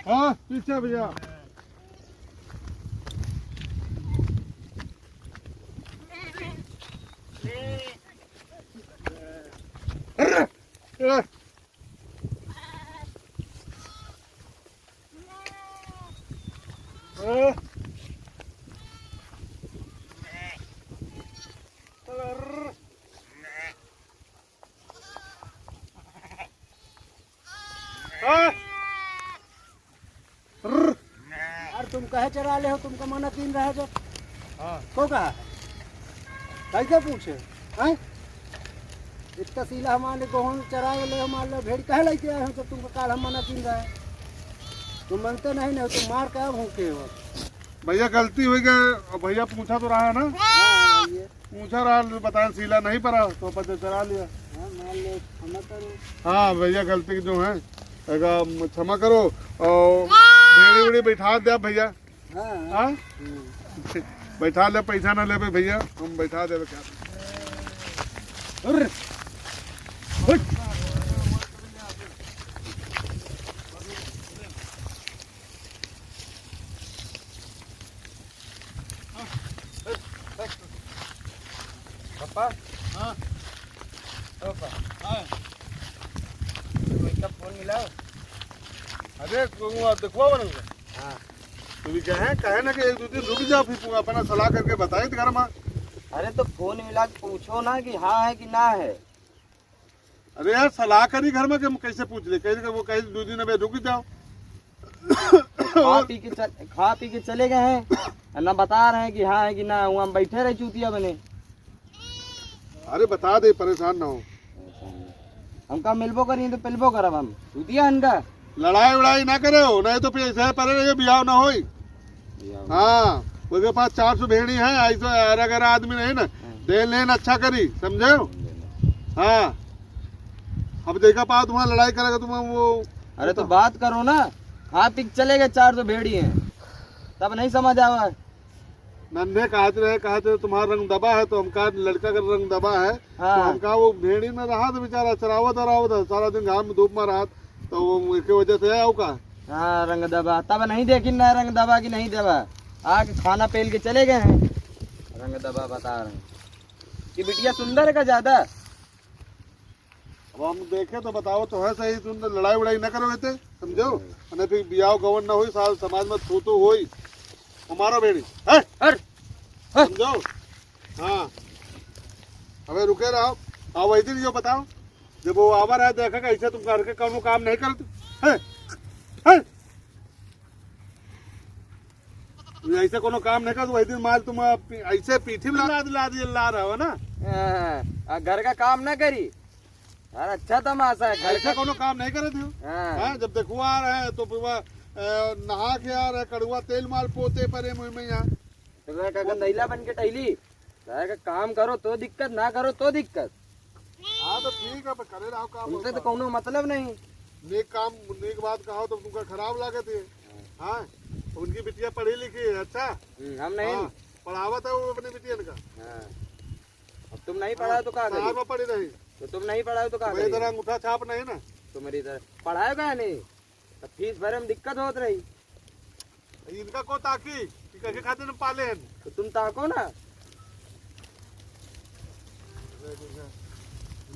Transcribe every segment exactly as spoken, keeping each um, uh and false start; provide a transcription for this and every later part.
हाँ, पीछे भैया। यार, तुम कहे चरा ले हो, तुमका मना कीन रहा जब। हाँ। को कहा है? कैसे पूछे? हैं? इतना सीला हमारे गोहन चराए ले हो, मान लो भेड़ कहे लेके आए हो, जब तुमको काल हम मना कीन रहा है। तुम मानते नहीं, नहीं तुम मार के अब भूखे हो। भैया, गलती होइ गए। अब भैया पूछा तो रहा है ना? हाँ, ये। पूछा रहा, बताया सीला नहीं पड़ा, तो अपन चरा लिया। हाँ, मान लो, क्षमा करो। हाँ भैया, गलती जो है, एका क्षमा करो। और भेड़ी उड़ी बैठा दे भैया। हाँ। हाँ? हम्म। बैठा ले, पैसा ना लेबे भैया, हम बैठा देबे क्या? उर्र। उठ। पापा। हाँ। ओ पापा। हाँ। तो इनका फोन मिलाओ। अरे, वो देखो बनल। हाँ। तू भी कहे, कहे ना कि एक दो दिन रुक जाओ, फिर तू अपना सलाह करके बताई तो घर में। अरे, तो फोन मिला के पूछो ना कि हाँ है कि ना है। अरे यार, सलाह करी घर में कि हम कैसे पूछ ले, कहे कि वो कहे दो दिन अबे रुक जाओ। खा पी के चल, खा पी के चले गए हैं, और ना बता रहे हैं कि हाँ है कि ना, वहाँ हम बैठे रहे चूतिया बने। अरे बता दे, परेशान ना हो। हमका मिलबो करी तो पिलबो करब हम, चूतिया इनका। लड़ाई उड़ाई ना करे हो, नहीं तो फिर ऐसे परे रहिए, बियाह ना होई। बियाह ना। हाँ, ओके पास चार सौ भेड़ी है, ऐसे अरे गरे आदमी नहीं ना, हाँ। देन लेन अच्छा करी, समझे हो? हाँ, अब देखा पाओ तुम्हारा लड़ाई करेगा, तुम्हारा वो अरे तो बात करो ना, खा पी के चले गए, चार सौ भेड़ी हैं, तब नहीं समझ आवा। नन्हे कहत रहे, कहत रहे, "तुम्हारा रंग दबा है," तो हमका लड़का का रंग दबा है, तो हाँ। हमका वो भेड़ी में रहा तो बेचारा चरावत और आवत है, सारा दिन घाम धूप में रहा, तो वो इसके वजह से है, का? हाँ, रंग दबा, तब नहीं देखी ना रंग दबा कि नहीं दबा, आके खाना पेल के चले गए हैं, रंग दबा बता रहे हैं। कि बिटिया सुंदर है का ज्यादा? अब हम देखे तो बताओ तो है सही, तुम तो लड़ाई वड़ाई ना करो इते, समझो? हम्म। अने फिर बियाह गवन ना होई, साल समाज में थू थू होई। हमारा बेड़ी, है? हट! हट! समझो? हाँ। अबे रुके रहो। अब वही दिन यो बताओ, जब वो आवा रहा, देखा कैसे तुम घर के कौनो काम नहीं करते? हैं? हैं? ऐसे कोनो काम नहीं कर, वही दिन मार तुम आप ऐसे पीठी में लाद, लाद, ये ला रहा हो ना। हाँ, आ घर का काम ना करी। यार, अच्छा तमाशा है, घर ऐसे का कोनो काम नहीं करे थे। हाँ। हाँ, जब देखो आ रहे हैं, तो फिर वह, अ, नहा के आ रहे, कड़ुआ तेल मार पोते परे मुँह में यहाँ। तो घर का गंदैला बन के टहली। घर का काम करो तो दिक्कत, ना करो तो दिक्कत। हाँ, तो ठीक है, पर करे रहो काम हमसे और तो का। कौनो मतलब नहीं। नेक काम, नेक बात कहो तो तुमका खराब लागे थे। हाँ, उनकी बिटिया पढ़ी लिखी है, अच्छा? हम्म, हम नहीं। हाँ, पढ़ावत है वो अपनी बिटियन का। हाँ। अब तुम नहीं पढ़ाओ तो का करी? शहर में पढ़ी रही। तो तुम नहीं पढ़ाओ तो का तुम्हारी करी? तरह अंगूठा छाप नहीं ना। तुम्हारी तरह पढ़ाएगा नहीं, तो फीस भरे में दिक्कत होत रही। इनका को ताकी कि कैसे खातिर में पाले हैं। तो तुम ताको ना।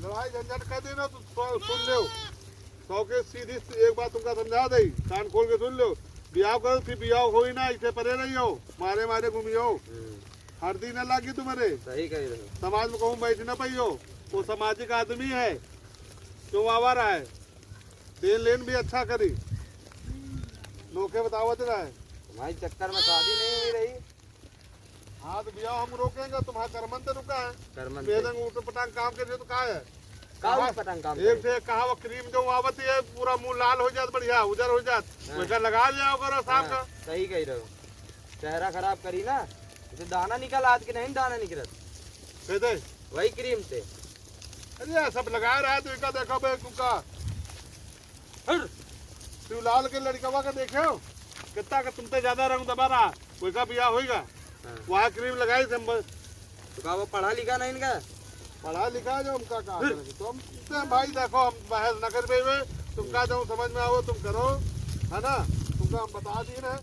लड़ाई झंझट कर देना तो सौ सुन लेव। सौ के सीधी एक बात तुमका समझा दे, कान खोल के सुन लेव। बियाह करो, फिर बियाह होई ना, इसे परे रहियो, मारे मारे घूमियो। हम्म। हर दिन ना लागी तुम्हारे। सही कही रहे। समाज में कहूँ बैठ ना पाइयो, वो सामाजिक आदमी है, क्यों आवा रहा है। देन लेन भी अच्छा करी। नोखे बतावत रहे। तुम्हारी चक्कर में शादी नहीं हुई रही। हाँ, तो बियाह हम रोकेंगे, तुम्हारा करमन तो रुका है। करमन से। बेदंग उठ पटांग काम करिए तो का है? का उठ पटांग काम एक करे? से कहा वो क्रीम जो आवत है, पूरा मुंह लाल हो जात, बढ़िया उजर हो जात। हाँ। वैसा लगा लिया करो शाम हाँ, का। सही कही रहो। चेहरा खराब करी ना, इसे दाना निकल आज के नहीं दाना निकलत। कह दे। वही क्रीम से। अरे यार, सब लगा रहा है, तो इनका देखो बे, तुमका। हर। शिवलाल के लड़कवा का देखे हो? कितना का तुमसे ज्यादा रंग दबा रहा, कोई का बियाह होइगा? हाँ। वहाँ क्रीम लगाई थे हम बस। तो का वो पढ़ा लिखा नहीं इनका? पढ़ा लिखा जो हमका का फिर? करेंगे? तुम, तुम भाई देखो, हम बहस न कर पाए, तुमका जो समझ में आओ तुम करो, है ना? तुमका हम बता दिए ना।